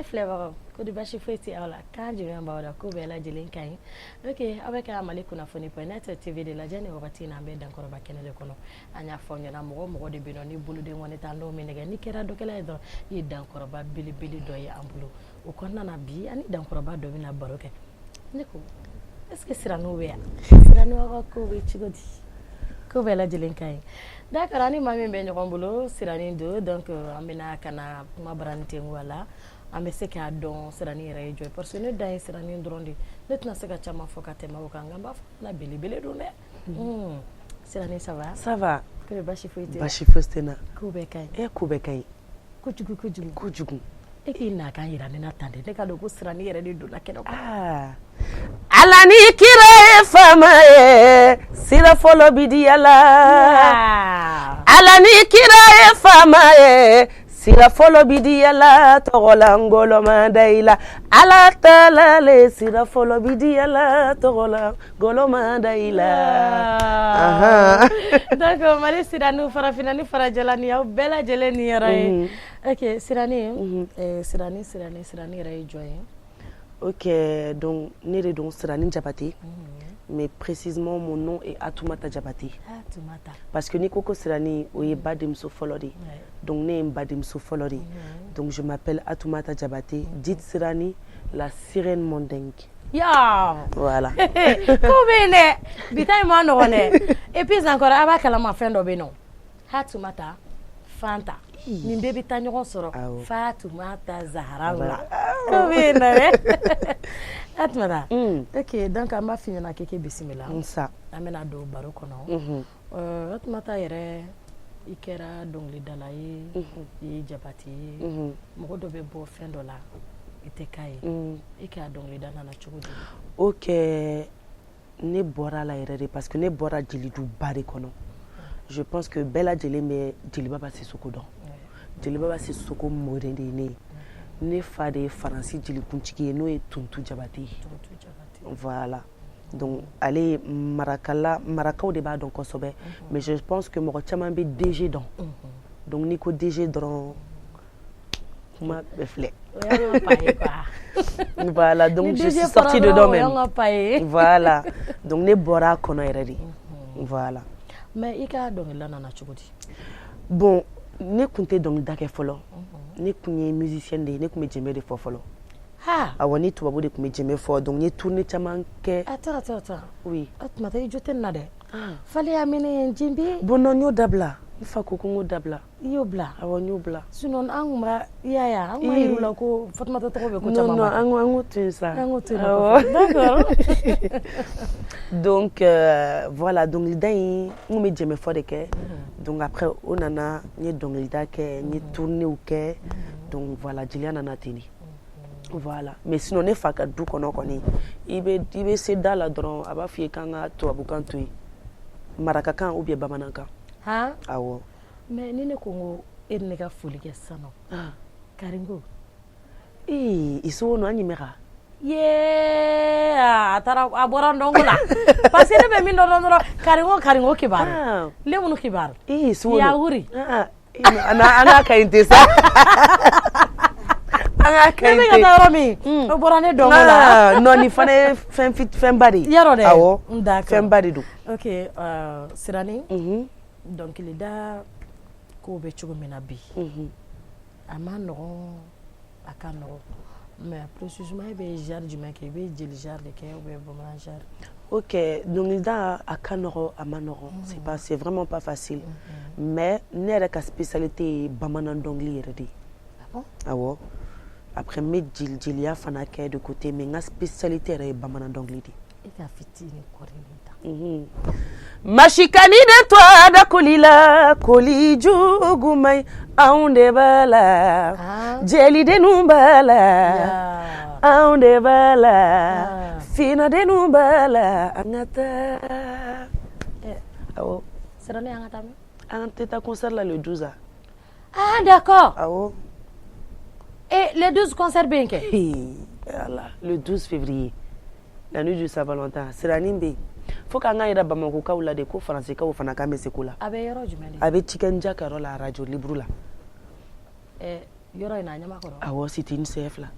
Ne filɛbagaw, ko di, basi foyi tɛ aw la? Kan jumɛn b'aw la? Ko bɛɛ lajɛlen ka ɲi? Ok, aw bɛ ka Mali kunnafoni.net TV de lajɛ nin wagati in na. An bɛ Dankɔrɔba kɛnɛ de kɔnɔ. An y'a fɔ aw ɲɛna, mɔgɔ mɔgɔ de bɛ yen nɔ ni boloden kɔni t'an dɔw minɛ kɛ, n'i kɛra dɔkɛla ye dɔrɔn, i ye Dankɔrɔba belebele dɔ ye an bolo. O kɔnɔna na, bi ani Dankɔrɔba dɔ bɛna baro kɛ. Ne ko, est ce que Siraniw bɛ yan? Siraniw ka ko bɛ cogo di? Ko bɛɛ lajɛlen ka ɲi? D'accord, ani maa min bɛ ɲɔgɔn bolo, Sirani don. Donc an bɛna ka na kuma barani tengu a la, an bɛ se k'a dɔn Sirani yɛrɛ ye jɔn ye, parce que ne dan ye Sirani dɔrɔn de, ne tɛna se ka caman fɔ ka tɛmɛ o kan, nka n b'a fɔ na belebele don dɛ. Sirani, ça va? Ça va. Ko bɛ, basi foyi tɛ? Basi foyi tɛ n na. Ko bɛɛ ka ɲi? E, ko bɛɛ ka ɲi. Kojugu kojugu. Kojugu. E k'i nakan yira ne na tan de, ne ka dɔn ko Sirani yɛrɛ de donna kɛnɛ kɔnɔ. Ah. Ala ni kira ye faama ye, sira fɔlɔ bi di Ala. Ala ni kira ye faama ye, sira fɔlɔ bi di Ala, tɔgɔla ngɔlɔma da i la. Ala taala le, sira fɔlɔ bi di Ala, tɔgɔla ngɔlɔma da i la. D'accord, Mali Sirani, farafinna ni farajɛla, ni aw bɛɛ lajɛlen ni yɔrɔ ye. Ok, Sirani, Sirani, Sirani, Sirani yɛrɛ ye jɔn ye? Ok, donc ne de don Sirani Diabaté, mais précisément mon nom est Atoumata Diabaté. Atoumata. Parce que n'i ko ko Sirani, o ye ba denmuso fɔlɔ de ye. Donc ne ye n ba denmuso fɔlɔ de ye. Donc je m'appelle Atoumata Diabaté, dite Sirani, la sirène mandingue. Ya. Voilà. Ko bɛ yen dɛ, bi ta in ma nɔgɔn dɛ. Et puis encore, a b'a kalama, fɛn dɔ bɛ yen nɔ, Hatumata Fanta, nin bɛɛ bɛ taa ɲɔgɔn sɔrɔ. Fatumata Zahara la, ko bɛ yen nɔ dɛ, Hatumata. Ok, donc an b'a f'i ɲɛna k'e bisimila. Nsa. An bɛna don baro kɔnɔ. Hatumata yɛrɛ, i kɛra dɔnkilidala ye, i ye Jabate ye. Mɔgɔ dɔ bɛ bɔ fɛn dɔ la, i tɛ k'a ye. E ka dɔnkilida nana cogo di? Ok, ne bɔra la yɛrɛ de, parce que ne bɔra jeliduba de kɔnɔ. Je pense que bɛɛ lajɛlen bɛ Jeliba Sisoko dɔn. Jeliba Sisoko mɔden de ye ne ye. Ne fa de ye Faransi jelikuntigi ye, n'o ye Tuntu Jabate ye. Voilà, donc ale ye marakala, marakaw de b'a dɔn kosɛbɛ, mais je pense que mɔgɔ caman bɛ DG dɔn. Donc n'i ko DG dɔrɔn, kuma bɛɛ filɛ. Voilà, donc je suis sortie dedans même. Voilà, donc ne bɔra a kɔnɔ yɛrɛ de, voilà. Mais i ka dɔnkilida nana cogo di? Bon, ne tun tɛ dɔnkilida kɛ fɔlɔ. Ne tun ye musicienne de ye, ne tun bɛ jɛnbɛ de fɔ fɔlɔ. Awɔ, ni tubabu de tun bɛ jɛnbɛ fɔ. Donc n ye tournée caman kɛ. Attends, attends, attends. Oui. Tumata, i jo tɛ nin na dɛ. Fale y'a minɛ jɛnbɛ. Bon, non, n y'o dabila. N fa ko ko n k'o dabila. I y'o bila? Awɔ, n y'o bila. Sinon an kun b'a, i y'a ye, an kun b'a yir'u la ko Fatumata tɔgɔ bɛ ko caman. Non, non, an k'o to yen sa. An k'o to yen. D'accord. Donc voilà, dɔnkilida in, n kun bɛ jɛnbɛ fɔ de kɛ. Donc après o nana, n ye dɔnkilida kɛ, n ye tournéew kɛ. Donc voilà, jeliya nana ten de, voilà. Mais sinon ne fa ka du kɔnɔ kɔni, i bɛ se da la dɔrɔn, a b'a fɔ i ye k'an ka tubabukan to yen, marakakan ou bien bamanankan. Awɔ. Mais ni ne ko n ko e ni ne ka foli kɛ sisan nɔ, Karinko. Ee, iso no an ɲimɛ ka. Ye, a taara, a bɔra n dɔnko la, parce que ne bɛ min dɔn dɔrɔn, Karinko, Karinko kibaru, lemunu kibaru. Ee, so. Yawuri. An n'a ka ɲi tɛ sa, an ka ka ne bɛ ka taa yɔrɔ min, o bɔra ne dɔnko la. Non, nin fana ye fɛn fɛnba de ye. Yarɔ dɛ. Awɔ, fɛnba de don. Ok, Sirani, dɔnkilida ko bɛ cogo min na bi, a ma nɔgɔn, a ka nɔgɔn, mais précisément e bɛ genre jumɛn kɛ? I bɛ jeli genre de kɛ ou bien bamanan genre? Ok, dɔnkilida a ka nɔgɔn, a ma nɔgɔn, c'est pas, c'est vraiment pas facile, mais ne yɛrɛ ka spécialité ye bamanan dɔnkili yɛrɛ de ye. Ah bon? Awɔ. Après n bɛ jeli jeliya fana kɛ de côté, mais n ka spécialité yɛrɛ ye bamanan dɔnkili de ye. E ka fitinin kɔri nin ta. Masikani de to a da koli la, koli jugu man ɲi, anw de b'a la. Jelidenw b'a la, anw de b'a la, finadenw b'a la, an ka taa. Awɔ. Sirani, an ka taa min? An tɛ taa concert la le 12 a? Ah, d'accord. Awɔ. Et le 12, concert bɛ yen kɛ? Ala, le 12 février, la nuit du Saint-Valentin, Sirani bɛ yen fo k'an ka yira Bamakɔkaw la de ko Faransikaw fana k'an bɛ se ko la. A bɛ yɔrɔ jumɛn de? A bɛ Tiken Jah ka yɔrɔ la, radio libre la. Yɔrɔ in na, a Ɲamakɔrɔ? Awɔ, cité INCF la.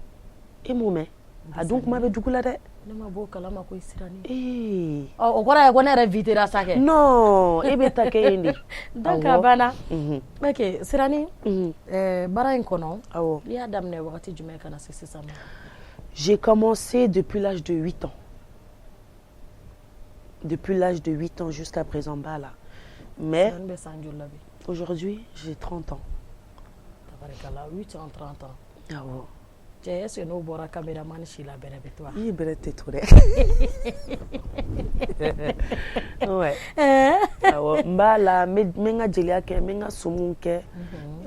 E m'o mɛn? A dun kuma bɛ dugu la dɛ. Ne ma bɔ o kalama ko Sirani. Ee. Ɔ, o kɔrɔ ye ko ne yɛrɛ vitera sa kɛ. Non, e bɛ taa kɛ yen de. Donc a banna. Ok, Sirani, baara in kɔnɔ, i y'a daminɛ wagati jumɛn ka na se sisan ma? J'ai commencé depuis l'âge de 8 ans. Depuis l'âge de 8 ans jusqu'à présent, bas là. Mais Sirani bɛ san joli la bi? Aujourd'hui, j'ai 30 ans. Tabarikala, 8 ans, 30 ans. Awɔ. Cɛ, est ce que n'o bɔra caméraman si la, bɛrɛ bɛ to wa? I bɛrɛ tɛ to dɛ. Ouais. Awɔ, n b'a la, n bɛ n ka jeliya kɛ, n bɛ n ka sumuw kɛ.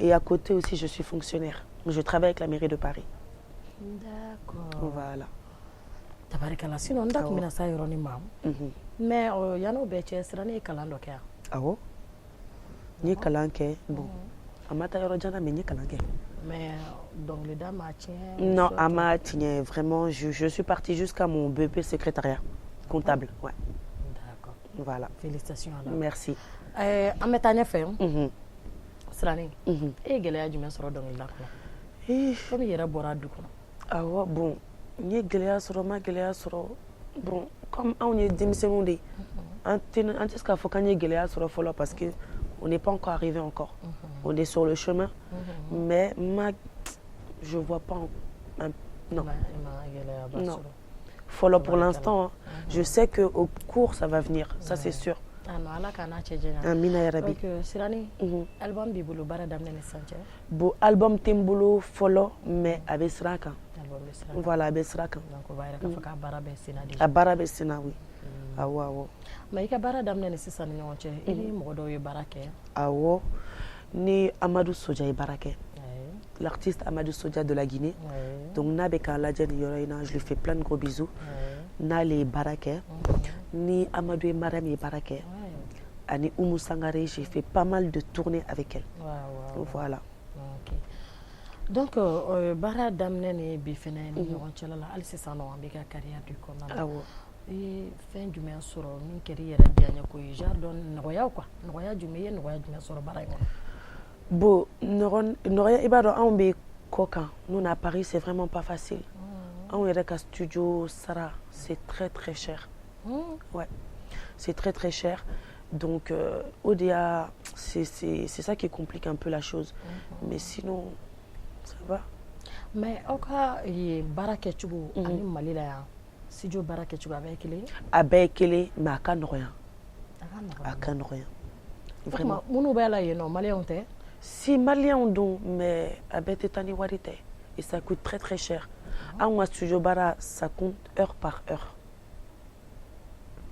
Et à côté aussi, je suis fonctionnaire. Je travaille avec la mairie de Paris. D'accord. Voilà. Tabarikala, sinon n da tun bɛna s'a yɔrɔnin ma. Mais yan'o bɛɛ cɛ, Sirani ye kalan dɔ kɛ yan? Awɔ. N ye kalan kɛ. Bon, a ma taa yɔrɔ jan na, mais n ye kalan kɛ. Mais dɔnkilida ma tiɲɛ? Non, a ma tiɲɛ. Vraiment, je suis partie jusqu'à mon BEP secrétariat comptable. Ouais. D'accord. Voilà. Félicitations alors. Merci. An bɛ taa ɲɛfɛ. Sirani, e ye gɛlɛya jumɛn sɔrɔ dɔnkilida kɔnɔ? Komi i yɛrɛ bɔra du kɔnɔ. Awɔ, bon, n ye gɛlɛya sɔrɔ, n ma gɛlɛya sɔrɔ. Bon, comme anw ye denmisɛnninw de ye, an tɛ se k'a fɔ k'an ye gɛlɛya sɔrɔ fɔlɔ parce que on n'est pas encore arrivé encore. On est sur le chemin. Mais je vois pas non. Non. Fɔlɔ pour l'instant, hein. Je sais que au cours ça va venir, ça c'est sûr. Ah non, Ala k'a n'a cɛ janya. Amina ya Rabi. Donc Sirani, album b'i bolo, baara daminɛ ni sisan cɛ? Bon, album tɛ n bolo fɔlɔ, mais a bɛ sira kan. Album bɛ sira kan. Voilà, a bɛ sira kan. Donc o b'a yira k'a fɔ k'a baara bɛ sen na déjà. A baara bɛ sen na, oui. Awɔ, awɔ. Mais i ka baara daminɛ ni sisan ni ɲɔgɔn cɛ, i ni mɔgɔ dɔw ye baara kɛ? Awɔ, ni Amadou Soja ye baara kɛ. L'artiste Amadou Soja de la Guinée. Donc n'a bɛ k'a lajɛ nin yɔrɔ in na, je lui fais plein de gros bisous. N'ale ye baara kɛ, ni Amadou ye Mariam ye baara kɛ, ani Oumou Sangaré, j'ai fait pas mal de tournées avec elle. Voilà. Ok. Donc baara daminɛ ni bi fɛnɛ ni ɲɔgɔn cɛla la, hali sisan nɔ an b'i ka carrière du kɔnɔna la. I ye fɛn jumɛn sɔrɔ min kɛra i yɛrɛ diyaɲɛ ko ye, genre dɔ nɔgɔya quoi, nɔgɔya jumɛn, i ye nɔgɔya jumɛn sɔrɔ baara in kɔnɔ? Bon, nɔgɔya, i b'a dɔn anw bɛ kɔ kan, nous à Paris, c'est vraiment pas facile. Anw yɛrɛ ka studio sara, c'est très très cher. Ouais, c'est très très cher. Donc o de y'a c'est ça qui complique un peu la chose. Mais sinon, ça va. Mais aw ka yen baara kɛcogo ani Mali la yan studio baara kɛcogo, a bɛɛ ye kelen ye? A bɛɛ ye kelen, mais a ka nɔgɔya. A ka nɔgɔya. A ka nɔgɔya. Vraiment. Minnu b'a la yen nɔ, maliyɛnw tɛ? Si, maliyɛnw don, mais a bɛɛ tɛ taa ni wari tɛ. Et ça coûte très très cher. Anw ka studio baara, ça compte heure par heure.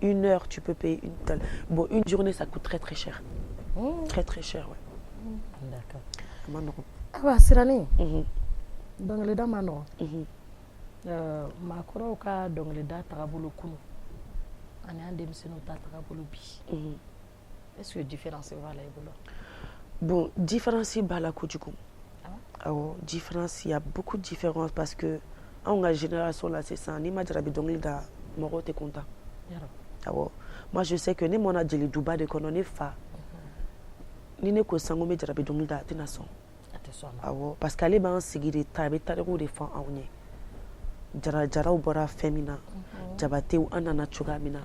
Une heure, tu peux payer une telle. Bon, une journée, ça coûte très très cher. Très très cher, ouais. D'accord. A ma nɔgɔn. Ayiwa Sirani, dɔnkilida ma nɔgɔn. Maakɔrɔw ka dɔnkilida tagabolo kunu ani an denmisɛnninw ta tagabolo bi, est-ce que différence b'a la i bolo? Bon, différence b'a la kojugu. Awɔ, différence, il y a beaucoup de différences parce que anw ka génération la sisan, n'i ma jarabi dɔnkili da, mɔgɔw tɛ content. Awɔ, moi je sais que ne mɔna jeli duba de kɔnɔ, ne fa, ni ne ko sisan ko n bɛ jarabi dɔnkili da, a tɛna sɔn. A tɛ sɔn a ma. Awɔ, parce que ale b'an sigi de ta, a bɛ tarikuw de fɔ anw ye. Jara jaraw bɔra fɛn min na, jabatew an nana cogoya min na,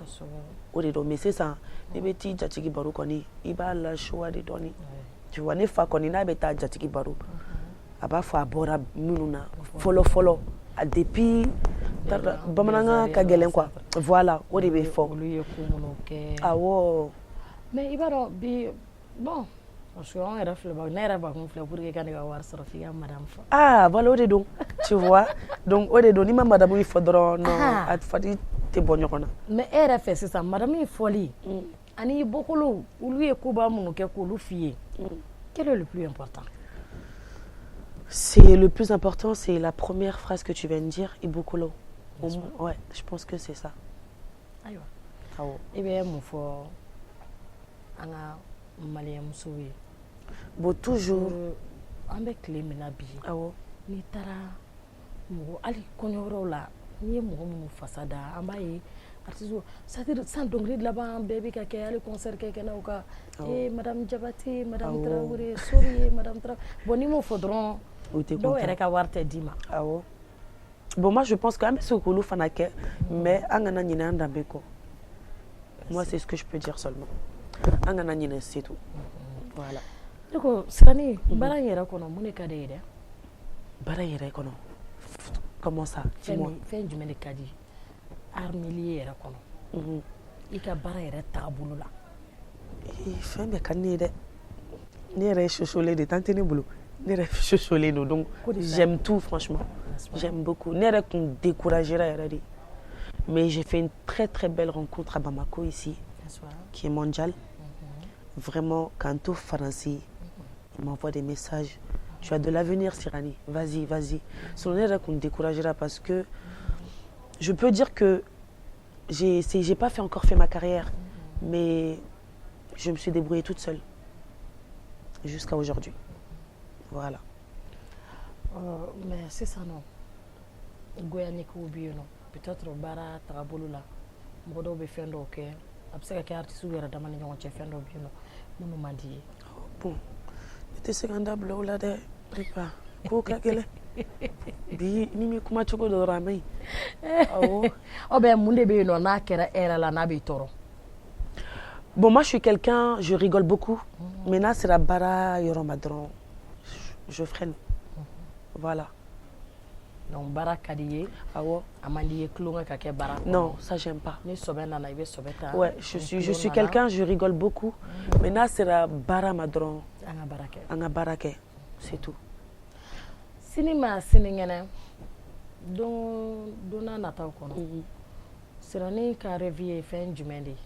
o de don. Mais sisan n'i bɛ t'i jatigi baro kɔni, i b'a la choix de dɔɔni. Tu vois, ne fa kɔni, n'a bɛ taa jatigi baro, a b'a fɔ a bɔra minnu na fɔlɔ fɔlɔ, a depuis bamanankan ka gɛlɛn quoi, voilà, o de bɛ fɔ. Olu ye ko minnu kɛ. Awɔ. Mais i b'a dɔn bi, bon, parce que anw yɛrɛ filɛ, ne yɛrɛ bakun filɛ, pour que i ka ne ka wari sɔrɔ, f'i ka madame fɔ. Ah voilà, o de don, tu vois, donc o de don, n'i ma madame in fɔ dɔrɔn, non, a fadi tɛ bɔ ɲɔgɔn na. Mais e yɛrɛ fɛ sisan, madame in fɔli ani i bɔkolow, olu ye koba minnu kɛ k'olu f'i ye, quel est le plus important? C'est le plus important, c'est la première phrase que tu viens de dire, i bɔkolo. Ouais, je pense que c'est ça. Ayiwa. Awɔ. I bɛ mun fɔ an ka maliyɛn musow ye? Bon, toujours. An bɛ tile min na bi, n'i taara mɔgɔ hali kɔɲɔyɔrɔw la, n'i ye mɔgɔ minnu fasa da, an b'a ye artiste, c'est à dire sisan dɔnkili laban bɛɛ bɛ ka kɛ, hali concert kɛ kɛnɛw kan, ee madame Jabate, madame Tarawele, sori ye madame Tarawele. Bon, n'i m'o fɔ dɔrɔn U tɛ Dɔw content. yɛrɛ ka wari tɛ d'i ma. Awɔ. Bon, moi je pense que an bɛ se k'olu fana kɛ, mais an kana ɲinɛ an danbe kɔ. Moi, c'est ce que je peux dire seulement, an kana ɲinɛ, c'est tout, voilà. Ne ko Sirani, baara in yɛrɛ kɔnɔ, mun de ka di e ye dɛ? Baara in yɛrɛ kɔnɔ, comment ça? Fɛn Dis-moi. min, fɛn jumɛn de ka di art milieu yɛrɛ kɔnɔ, i ka baara yɛrɛ taabolo la? Ee, fɛn bɛɛ ka di ne ye dɛ. Ne yɛrɛ ye sosolen de, tan tɛ ne bolo, ne yɛrɛ sosolen don, donc Ko de sa. j'aime tout, franchement. N'est-ce pas? J'aime beaucoup. Ne yɛrɛ kun découragera yɛrɛ de, mais j'ai fait une très très belle rencontre à Bamako ici, N'est-ce pas? qui est mondiale vraiment. K'an to Faransi, il m'envoie des messages: «Tu as de l'avenir, Sirani, vas-y, vas-y.» Sinon ne yɛrɛ kun découragera, parce que je peux dire que j'ai pas fait encore fait ma carrière, mais je me suis débrouillée toute seule jusqu'à aujourd'hui, voilà. Mais sisan nɔ, goyanikow bɛ yen nɔ, peut-être baara tagabolo la, mɔgɔ dɔw bɛ fɛn dɔw kɛ, a bɛ se ka kɛ artiste yɛrɛ dama ni ɲɔgɔn cɛ, fɛn dɔw bɛ yen nɔ minnu man di ye. Bon, ne tɛ se ka n da bila o la dɛ, ne ko ka gɛlɛn bi, ni mi kuma cogo dɔ dɔrɔn, a man ɲi, awɔ. Aw bɛ mun de bɛ yen nɔ n'a kɛra e yɛrɛ la, n'a b'i tɔɔrɔ? Bon, moi je suis quelqu'un, je rigole beaucoup, mais n'a sera baara yɔrɔ ma dɔrɔn, je freine, voilà. Donc baara ka di i ye? Awɔ. A man di i ye tulonkɛ ka kɛ baara kɔnɔ? Non, ça j'aime pas. Ni sɔbɛ nana, i bɛ sɔbɛ ta. Ouais, je Ni suis je tulon suis nana, quelqu'un, je rigole beaucoup, mais n'a sera baara ma dɔrɔn, an ka baara kɛ. An ka baara kɛ, c'est tout. Sini ma sinikɛnɛ, don don n'a nataw kɔnɔ, Sirani ka rêve ye fɛn jumɛn de ye?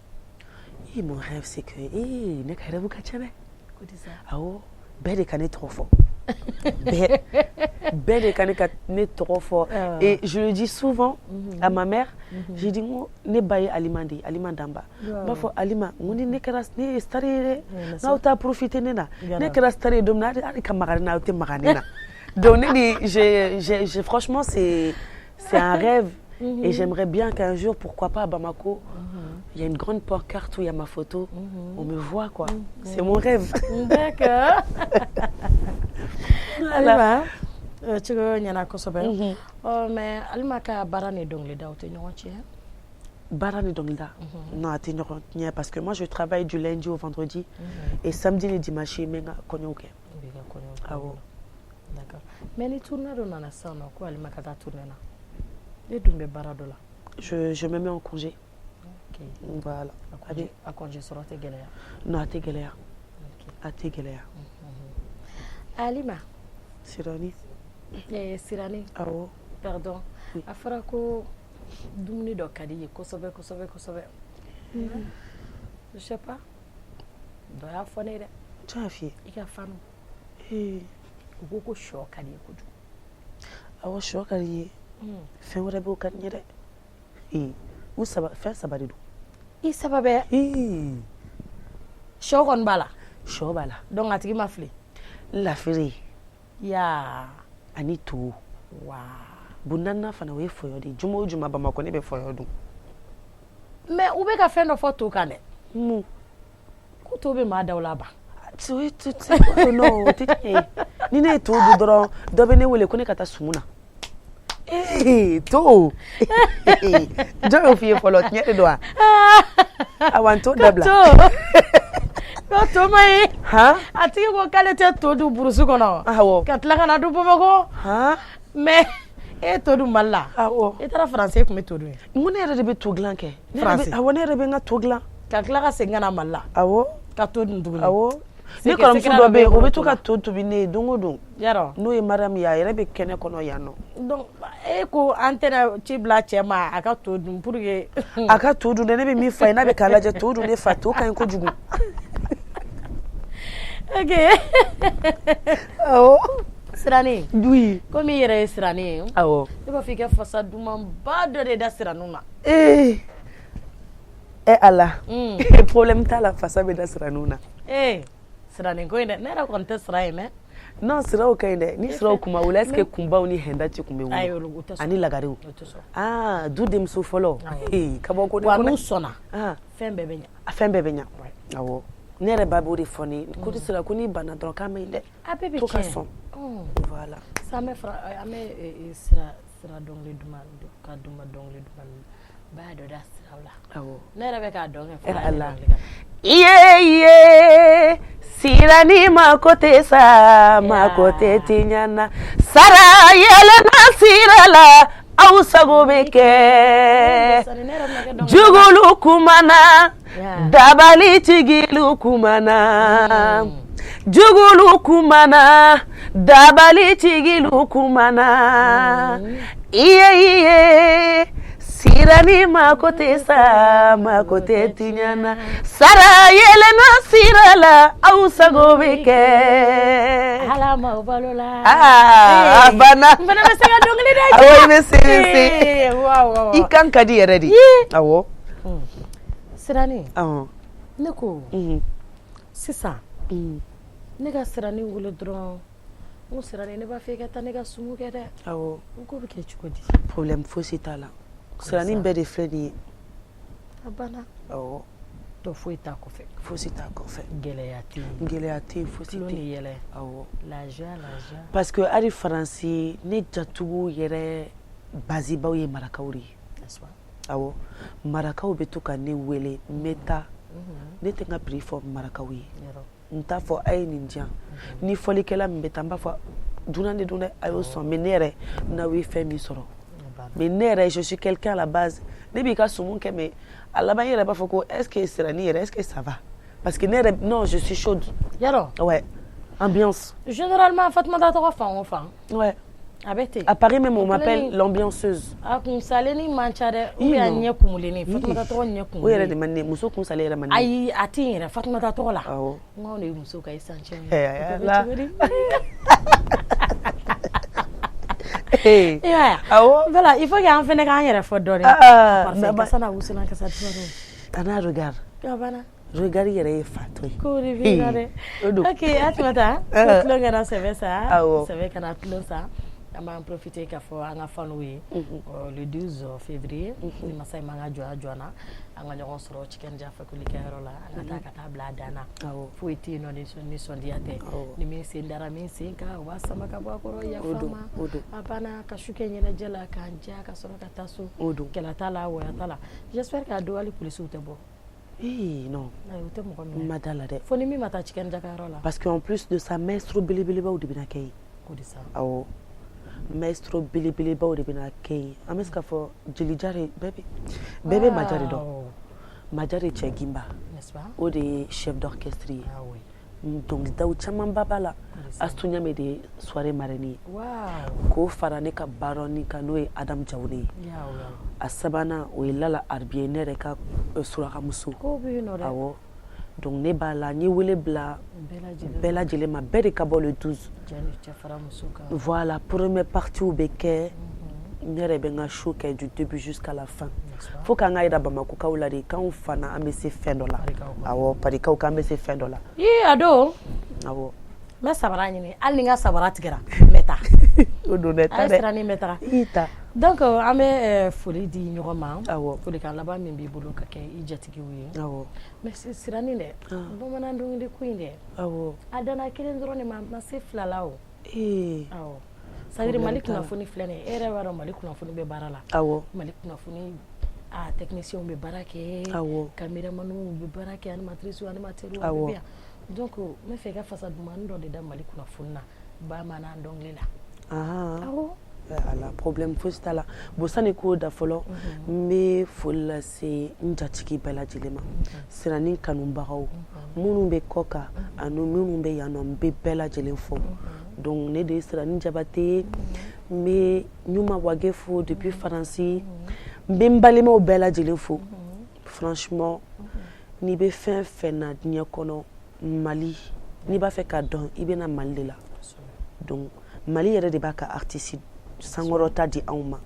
Eh, mon rêve, c'est que, eh, ne ka rêve ka ca dɛ. Ko di sa? Awɔ, bɛɛ de ka ne tɔgɔ fɔ, bɛɛ bɛɛ de ka ne tɔgɔ fɔ. Et je le dis souvent à ma mère, j'ai dit, n ko ne ba ye Alima de ye, Alima Danba. N b'a fɔ Alima, n ko ni ne kɛra, ne ye star ye dɛ, n'aw t'a profiter ne na, ne kɛra star ye don min na, hali ka maga ne na, aw tɛ maga ne na. Donc ne de j'ai franchement, c'est un rêve et j'aimerais bien qu'un jour, pourquoi pas à Bamako, il y a une grande pancarte où il y a ma photo, on me voit quoi. C'est mon rêve. D'accord. Alima, cogo ɲɛna kosɛbɛ. Ɔ, mais Alima ka baara ni dɔnkilida, o tɛ ɲɔgɔn cɛ? Baara ni dɔnkilida, non, a tɛ ɲɔgɔn ɲɛ, parce que moi je travaille du lundi au vendredi et samedi ni dimanche, n bɛ n ka kɔɲɔw kɛ. I b'i ka kɔɲɔw kɛ. Awɔ. D'accord, mais ni tournée dɔ nana sisan nɔ, ko Alima ka taa tournée na, e dun bɛ baara dɔ la? Je me mets en congé. Ok. Voilà. A congé sɔrɔ tɛ gɛlɛya? Non, a tɛ gɛlɛya. Ok. A tɛ gɛlɛya. Alima. Sirani. Sirani. Awɔ. Pardon. Oui. A fɔra ko dumuni dɔ ka di i ye kosɛbɛ kosɛbɛ kosɛbɛ. Je sais pas, dɔ y'a fɔ ne ye dɛ. Jɔn y'a f'i ye? I ka fanu. Ee. U ko ko sɔ ka di i ye kojugu. Awɔ, sɔ ka di n ye. Fɛn wɛrɛ b'o ka di n ye dɛ. Ee, u saba, fɛn saba de don. I saba bɛɛ? Ee. Sɔ kɔni b'a la? Sɔ b'a la. Donc a tigi ma fili. Lafere. Ya. Ani to. Wa. Bon, naaninan fana, o ye fɔyɔ de ye. Juma o juma, Bamakɔ, ne bɛ fɔyɔ dun. Mais u bɛ ka fɛn dɔ fɔ to kan dɛ. Mun? Ko to bɛ maa daw la ban. O ye non, o tɛ tiɲɛ ye. Ni ne ye to dun dɔrɔn, dɔ bɛ ne wele ko ne ka taa sumu na. Ee, to, jɔn y'o f'i ye fɔlɔ? Tiɲɛ de don wa? Awa, n t'o dabila. Ko to ma ɲi. Han. A tigi ko k'ale tɛ to dun burusi kɔnɔ. Awɔ. Ka tila ka na dun Bamakɔ. Han. Mais e ye to dun Mali la. Awɔ. I taara Faransi, e tun bɛ to dun yen. N ko ne yɛrɛ de bɛ to dilan kɛ. Ne yɛrɛ Faransi. Awɔ, ne yɛrɛ bɛ n ka to dilan. Ka tila ka segin ka na Mali la. Awɔ. Ka to dun tuguni. Awɔ. C'est Ne que kɔrɔmuso secret dɔ dɔ bɛ yen, b'e o bɛ bolo to to ka la. to tobi ne ye don o don. Yarɔ. N'o ye Mariam ye, a yɛrɛ bɛ kɛnɛ kɔnɔ yan nɔ. Donc e ko an tɛna ci bila cɛ ma a ka to dun pour que. A ka to dun dɛ, ne bɛ min f'a ye, n'a bɛ k'a lajɛ, to dun ne fa, to ka ɲi kojugu. Ok. Awɔ. Sirani. Oui. Komi i yɛrɛ ye Sirani ye. Awɔ. Ne b'a fɔ i ka fasa dumanba dɔ de da Siraniw na. Ee. E Ala. Problème t'a la, fasa bɛ da Siraniw na. Ee, Sirani ko in dɛ, ne yɛrɛ kɔni tɛ sira ye mais. Non, siraw ka ɲi dɛ. Ni siraw kun ma wolo, est ce que kunbaw ni hɛndaci kun bɛ Ayi, wolo? olu tɛ sɔn. Ani lagarew. O tɛ sɔn. Ah, du denmuso fɔlɔ. Awɔ. Ee, kabako de Wa kɔnɔ. n'u sɔnna, Ah. fɛn bɛɛ bɛ ɲa. A fɛn bɛɛ bɛ ɲa. Awɔ. Ne yɛrɛ ba b'o de fɔ ne ye. Ko ni sira ko n'i banna dɔrɔn, k'a ma ɲi dɛ. A bɛɛ bɛ To ka tiɲɛ. sɔn. Voilà. Sisan an bɛ an bɛ sira sira dɔnkili duman ka duman dɔnkili duman ba dɔ da sira la. Awɔ. Ne yɛrɛ bɛ k'a dɔn kɛ fɔlɔ. Ala. Iye iye sirani mako tɛ sa mako tɛ tiɲɛ sara yɛlɛna sira la aw sago bɛ kɛ jugulu kumana dabalitigilu kumana jugulu kumana dabalitigilu kumana iye iye sirani mako tɛ sa mako tɛ tiɲɛ na sara yɛlɛna sira la aw sago bɛ kɛ. Ala m'aw balo la. Aa a banna. N fana bɛ se ka dɔnkili da. Awɔ i bɛ se i bɛ se. I kan ka di yɛrɛ de. Awɔ. Sirani. Ne ko. Sisan. Ne ka Sirani wele dɔrɔn n ko Sirani ne b'a fɛ i ka taa ne ka sumu kɛ dɛ. Awɔ. N ko bɛ kɛ cogo di? Problème fosi t'a la. Sirani bɛɛ de filɛ nin ye. A banna. Awɔ. Tɔ foyi t'a kɔfɛ. Fosi t'a kɔfɛ. Gɛlɛya tɛ yen. Gɛlɛya tɛ yen, fosi tɛ yen. Tulon ni yɛlɛ. Awɔ. La joie, la joie. Parce que hali Faransi ne jatigiw yɛrɛ basibaw ye marakaw de ye. N'est-ce pas? Awɔ. Marakaw bɛ to ka ne wele n bɛ taa. Ne tɛ n ka prix fɔ marakaw ye. N t'a fɔ a ye nin di yan. Ni fɔlikɛla min bɛ taa n b'a fɔ dunan de don dɛ a y'o sɔn mais ne yɛrɛ n'aw ye fɛn min sɔrɔ. Mais ne yɛrɛ je suis quelqu'un à la base ne b'i ka sumu kɛ mais a laban i yɛrɛ b'a fɔ ko est-ce que Sirani yɛrɛ est-ce que ça va parce que ne yɛrɛ non je suis chaude. Yarɔ. Ouais. Ambiance. Généralement Fatumata tɔgɔ fan o fan. Ouais. A bɛ ten. À Paris même on m'appelle l'ambianceuse. A kun salenni man ca dɛ ou bien a ɲɛ kumulenni Fatumata tɔgɔ ɲɛ kumulen. O yɛrɛ de man di ne ye muso kun salen yɛrɛ man di ne ye. Ayi a tɛ yen yɛrɛ Fatumata tɔgɔ la. Awɔ. N k'anw de ye musow ka essentiel ye. Ala. I y'a ye Awɔ. Voilà il faut que an fana k'an yɛrɛ fɔ dɔɔni. Ah, Parfum kasa n'a wusulan kasa duman. A n'a regard. A banna. Regard yɛrɛ ye fatɔ ye. Ko de b'i la dɛ. O don. Ok Fatumata. Ko tulon kana sɛbɛ sa. Awɔ. Sɛbɛ kana tulon sa. An b'an profiter k'a fɔ an ka faniw ye. Le 12 février. Ni masa in m'an ka jɔnya jɔ an na. An ka ɲɔgɔn sɔrɔ Tiken Jah Fakoly kɛyɔrɔ la. An ka taa ka taa bila a dan na. Foyi tɛ yen nɔ ni nisɔndiya tɛ. Ni min sen dara min sen kan u b'a sama ka bɔ a kɔrɔ yafa ma. A banna ka su kɛ ɲɛnajɛ la k'an diya ka sɔrɔ ka taa so. Kɛlɛ t'a la wɔyɔ t'a la. J'espère k'a don hali polisiw tɛ bɔ. Eh non. Ayi u tɛ mɔgɔ minɛ. N ma da la dɛ. Fo ni min ma taa Tiken Jah kayɔrɔ la. Parce que en plus de ça maestro belebelebaw de bɛna kɛ yen. O de sa. Awɔ. Maestro belebelebaw de bɛna kɛ yen. An bɛ se k'a fɔ Jeli Jare bɛɛ bɛ Majare dɔn. Majare cɛ Gimba. N'est-ce pas? O de ye chef d'orchestre ye. Ah oui. Dɔnkilidaw camanba b'a la. Astou Ɲame de ye soirée marraine ye. Wow. K'o fara ne ka baronne kan n'o ye Adam Jawune ye. A sabanan o ye Lala Arabi ye ne yɛrɛ ka surakamuso. Ko bɛ yen nɔ dɛ. Awɔ. Donc ne b'a la n ye wele bila bɛɛ lajɛlen ma bɛɛ de ka bɔ le 12. Cɛ ni cɛ fara muso kan. Voilà première partie bɛ kɛ. Ne yɛrɛ bɛ n ka show kɛ du début jusqu'à la fin. Fo k'an ka yira Bamakɔkaw la de k'anw fana an bɛ se fɛn dɔ la. Awɔ Parikaw k'an bɛ se fɛn dɔ la. Ii a don. Awɔ. N bɛ sabara ɲini hali ni n ka sabara tigɛra n bɛ taa. O don dɛ taa dɛ. A ye siranin n bɛ taga. I ta. Donc an bɛ foli di ɲɔgɔn ma. Awɔ. Folikan laban min b'i bolo ka kɛ i jatigiw ye. Awɔ. Mais siranin dɛ. Bamanan dɔnkili ko in dɛ. Awɔ. A danna kelen dɔrɔn de ma a ma se fila la o. Ee. Awɔ. C'est à dire Mali kunnafoni filɛ nin ye e yɛrɛ b'a dɔn Mali kunnafoni bɛ baara la. Awɔ. Mali kunnafoni a techniciens bɛ baara kɛ. Awɔ. Caméramanw bɛ baara kɛ animatrices animateurs Awɔ. bɛ yan. Donc n bɛ fɛ i ka fasa dumannin dɔ de da Mali kunnafoni na bamanan dɔnkili la. Awɔ. Ala problème fosi t'a la bon sani k'o da fɔlɔ n bɛ foli lase n jatigi bɛɛ lajɛlen ma Sirani kanubagaw minnu bɛ kɔ kan ani minnu bɛ yan nɔ n bɛ bɛɛ lajɛlen fo donc ne de ye Sirani Jabate ye n bɛ Ɲuma Wage fo depuis Faransi n bɛ n balimaw bɛɛ lajɛlen fo franchement n'i bɛ fɛn fɛn na diɲɛ kɔnɔ Mali n'i b'a fɛ k'a dɔn i bɛ na Mali de la donc Mali yɛrɛ de b'a ka artiste sankɔrɔta di anw ma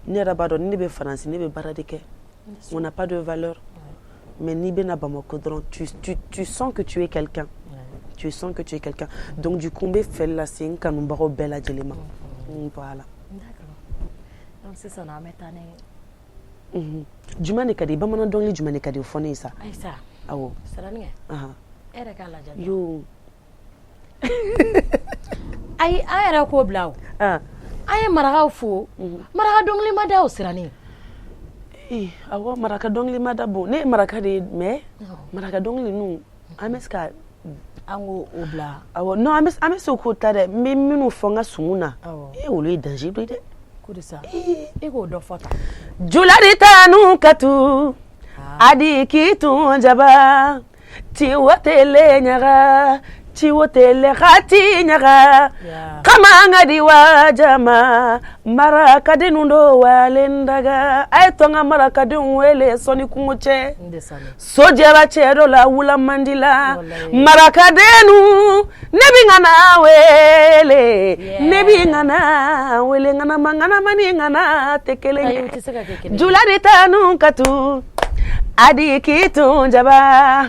ne yɛrɛ b'a dɔn ni ne bɛ Faransi ne bɛ baara de kɛ on n'a pas de valeur mais n'i bɛna Bamakɔ dɔrɔn tu sens que tu es quelqu'un tu sens que tu es quelqu'un donc du coup n bɛ fɛli lase n kanubagaw bɛɛ lajɛlen ma voilà. D'accord. Donc sisan an bɛ taa ni. Jumɛn de ka di bamanan dɔnkili jumɛn de ka di o fɔ ne ye sa. Ayi sa. Awɔ. Siranikɛ. E yɛrɛ k'a lajɛ. Yo. Ayi, an yɛrɛ k'o bila o. Ah. An ye marakaw fo, maraka dɔnkili ma da o sirannen. Ee, awɔ, maraka dɔnkili ma da. Bon, ne ye maraka de ye, mais maraka dɔnkili ninnu, an bɛ se ka An k'o o bila. Awɔ, non, an bɛ se k'o ta dɛ. N bɛ minnu fɔ n ka sumu na. Awɔ. E, olu ye danger dɔ ye dɛ. Ko de sa, e k'o dɔ fɔ tan. Juladi tanu katu adi kitun jaba tiwotele ɲaga tiwotele xati ɲaga. Kama ŋa di wa jama marakadenw do walendaga, a ye to n ka marakadenw wele sɔnni kungo cɛ. N de sani. So jɛra cɛ dɔ la, wula man di la. Wallahi. Marakadennu, ne bi ŋana wele. Ne bi ŋana wele, ŋanama ŋanama ni ŋana tɛ kelen. Ayi, o tɛ se ka kɛ kelen ye. Juladi tanu katu adi kitun jaba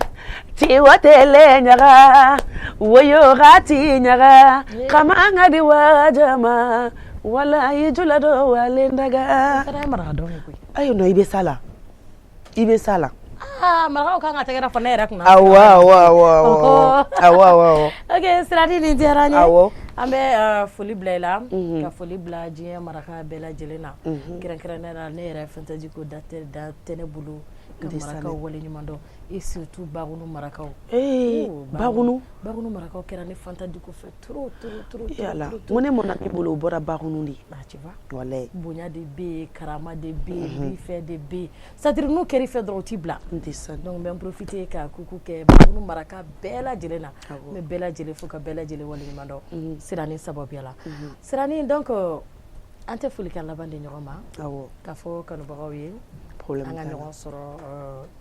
tiwotele ɲaga woyo xati ɲaga kama ŋa di wa jama walayi jula do walendaga. O fana ye maraka dɔn ye koyi. Ayi non, i bɛ s'a la, i bɛ s'a la. Aa, marakaw kan ka tɛgɛrɛ fɔ ne yɛrɛ kunna. Awɔ, awɔ, awɔ, awɔ, awɔ, awɔ, awɔ. Ok, Sirani, nin diyara n ye. Awɔ. An bɛ foli bila i la, ka foli bila diɲɛ maraka bɛɛ lajɛlen na, kɛrɛnkɛrɛnnenya la ne yɛrɛ Fanta Diko, da tɛ da tɛ ne bolo ka N tɛ sa marakaw dɛ. waleɲuman dɔn, et surtout Bagunu marakaw. Ee. Oh, Bagunu. Bagunu marakaw kɛra ne Fanta Diko fɛ trop, trop, trop, trop. Yala. Trop, N ko ne mɔnna min bolo, o bɔra Bagunu de. Ah, tu vois. Walayi. Bonya de bɛ yen, karama de bɛ yen, bifɛ de bɛ yen, c'est à dire n'u kɛr'i fɛ dɔrɔn, u t'i bila. N tɛ sa. Donc n bɛ n profiter ka kuku kɛ Bagunu maraka bɛɛ lajɛlen na. Awɔ. N bɛ bɛɛ lajɛlen fo ka bɛɛ lajɛlen waleɲuman dɔn Sirani sababuya la. Sirani, donc an tɛ folikan laban di ɲɔgɔn ma k'a fɔ kanubagaw ye Problème an ka t'a la. ɲɔgɔn sɔrɔ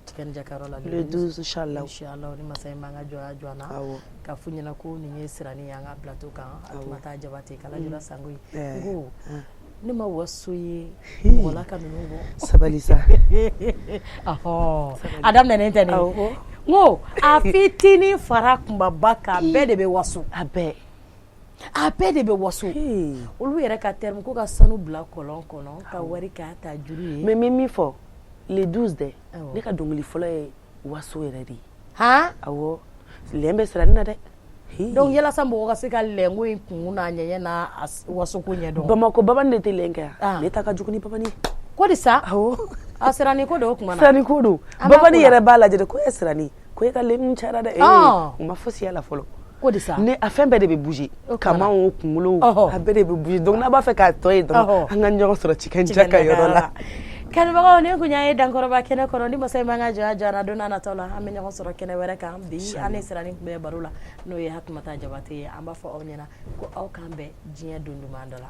Tiken Jah kayɔrɔ la. Le 12, inchallah. Inchallah, ni masa in m'an ka jɔnya jɔ an na. K'a f'u ɲɛna ko nin ye Sirani ye an ka plateau kan, Atumata Jabate k'ala jɔla sango ye. N ko ne ma waso ye mɔgɔ la ka ninnu bɔ. Sabali sa. Ɔhɔ, a daminɛnen tɛ nin ye. Awɔ. N ko a fitinin fara kunbaba kan, bɛɛ de bɛ waso. A bɛɛ. A bɛɛ de bɛ waso. Hey. Olu yɛrɛ ka terme ko ka sanu bila kɔlɔn kɔnɔ ka wari k'a ta juru ye. Mais n bɛ min fɔ, le 12 dɛ, ne ka dɔnkili fɔlɔ ye waso yɛrɛ de ye. Han. Awɔ, lɛn bɛ sirani na dɛ. Hi. Donc yalasa mɔgɔ ka se ka lɛnko in kunkun n'a ɲɛɲɛ n'a wasoko ɲɛdɔn. Bamakɔ babani de tɛ lɛn kɛ yan. Ah. Ne ta ka jugu ni babani ye. Ko di sa? Awɔ. A Sirani ko de o tuma na. Sirani ko don. An b'a Babani ko la. yɛrɛ b'a lajɛ de ko e Sirani ko e ka lɛn cayara dɛ. Ah. Ee, u ma fosi y'a la fɔlɔ. Ko di sa? Ne a fɛn bɛɛ de bɛ bouger. O tuma na. Kaman o, kunkolo o, a bɛɛ de bɛ bouger. Donc n'a b'a fɛ k'a tɔ ye dɔrɔn, an ka ɲɔgɔn sɔrɔ Tiken Jah ka yɔrɔ la. Kanubagaw, ni kun ye Dankɔrɔba kɛnɛ kɔnɔ, ni masa in b'an ka jɔnya jɔ an na, don n'a nataw la an bɛ ɲɔgɔn sɔrɔ kɛnɛ wɛrɛ kan. Bi an ni Sirani tun bɛ baro la, n'o ye Hatumata Jabate ye. An b'a fɔ aw ɲɛna ko aw k'an bɛn diɲɛ don duman dɔ la.